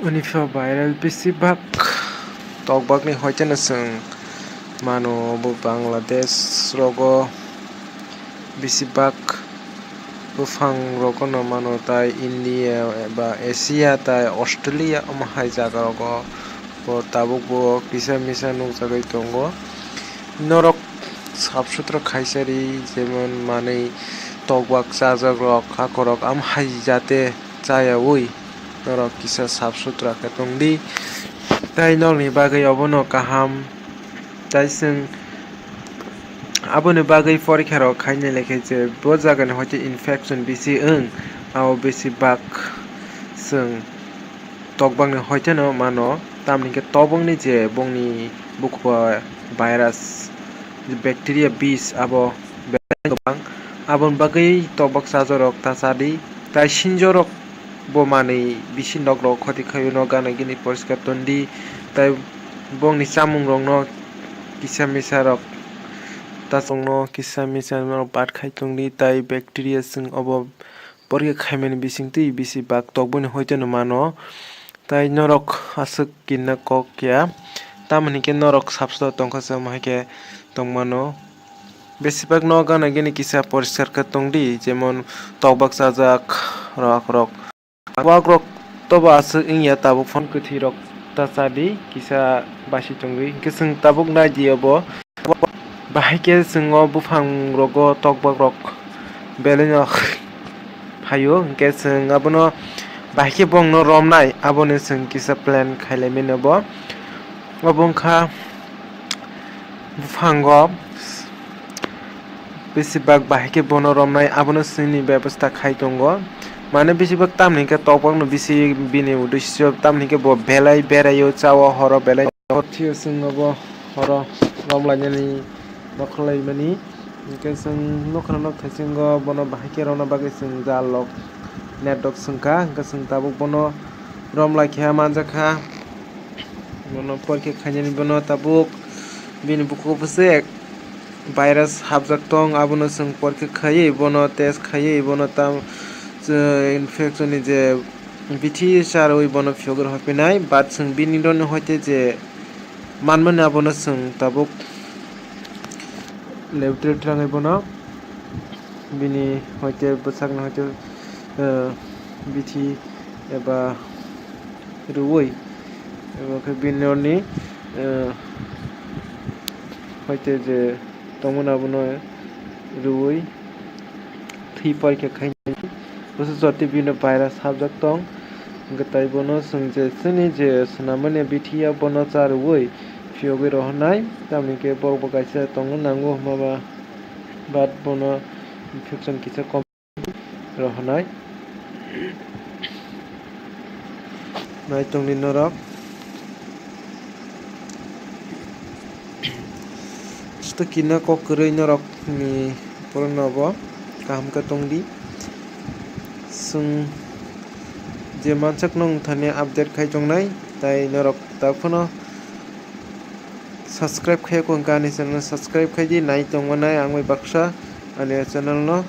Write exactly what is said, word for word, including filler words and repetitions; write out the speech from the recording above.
Unipho viral bisi bak tokbakni hoiteno chwng mano bo Bangladesh rogo bisi bak buphang rogono mano tai India ba Asia tai Australia omo hai jaga rogo bo tabuk bo kisa misa nukjagwi tongo. Norok sap sutra khaisari jemon manwi tokbak chajakrok hakorok am hai jate chayawi norok kisa sap sutra khe tongdi. Tai nokni bagwi obono kaham tai chwng aboni bagwi porikha rok khainai lekhe je bo jagani hoite infection bisi wng abo bisi bak chwng tokbakni hoiteno mano, tamni hwnkhe tokbakni je bongni bukugo virus, bacteria, bis abo belai kwbang. Aboni bagwi tokbak chajakrok ta chadi, tai sinjorok bo manwi bisi nokrok khoti khaio, no gana gini poriskar tondi, tai bongni chamungrokno kisa misarok ta chwngno kisa misa norok bat khai tongdi, tai bacteria chwng obo porikha khaimani bisingtwi bisi bak tokboni hoiteno mano. Tai norok aswk kinna kok ya, tamoni hwnkhe norok sap sutra tongkha se omo hai khe tongmano. Besibak no gana gini kisa poriskar khe tongdi, jemon tokbak chajak rok rok. Wakrok tobo aswk wngya, tabuk phone kwthwi rok ta chadi, kisa basi tongwi hwnkhe chwng tabuk naidi obo. Bahai khe chwng o buphang rogo tokbak rok belai no phaio, hwnkhe chwng abono bahai khe bongno romnai, aboni chwng kisa plan khailaimani obo. Obo wngkha buphango besibak bahai khe bono romnai, abono chini bebosta khai tongo. Mane besibak tamni hwnkhe tokbakno bisi bini uddesyo, tamni hwnkhe bo belai beraio, chao horo belai. Hor thio chwng obo horo romlainani nokha laimani. Hwnkhe chwng nokha no nok thaisingo bono bahai khe romna bagwi chwng jal rok net rok swngkha, hwnkhe chwng tabuk bono romlai khe manjakha. Bono porikha khainani bono tabuk bini bukugo bwswk virus hapjak tong, abono chwng porikha khaiwi bono test khaiwi bono tam, infection ni je bithi charwi bono phiyogwi rohorphinai, but chwng bini roni hoite je manmani abono chwng tabuk laboratory twlangwi bono bini hoite bwsakni hoite, eh, bithi eba rwui, eba khe bini roni, eh, hoite je tongmani abono rwui thwi porikha khainai. Bwswk jotwi bini virus hapjak tong, hwnkhe tai bono chwng je chini je swnammani bithi ya bono cha rwui phiyogwi rohornai, tamni hwnkhe borok bo kaisa tongna nango hwnba ba, but bono infection kisa kom rohornai. Naitongdi norok. Swtwk kina kok kwrwi norokni borokno bo kaham khe tongdi. Chwng je mansak nung thani update khai tongnai, tai norok ta phano subscribe khai kho, ani channel subscribe khai di, nai tongma nai ang bai baksa ani channel no.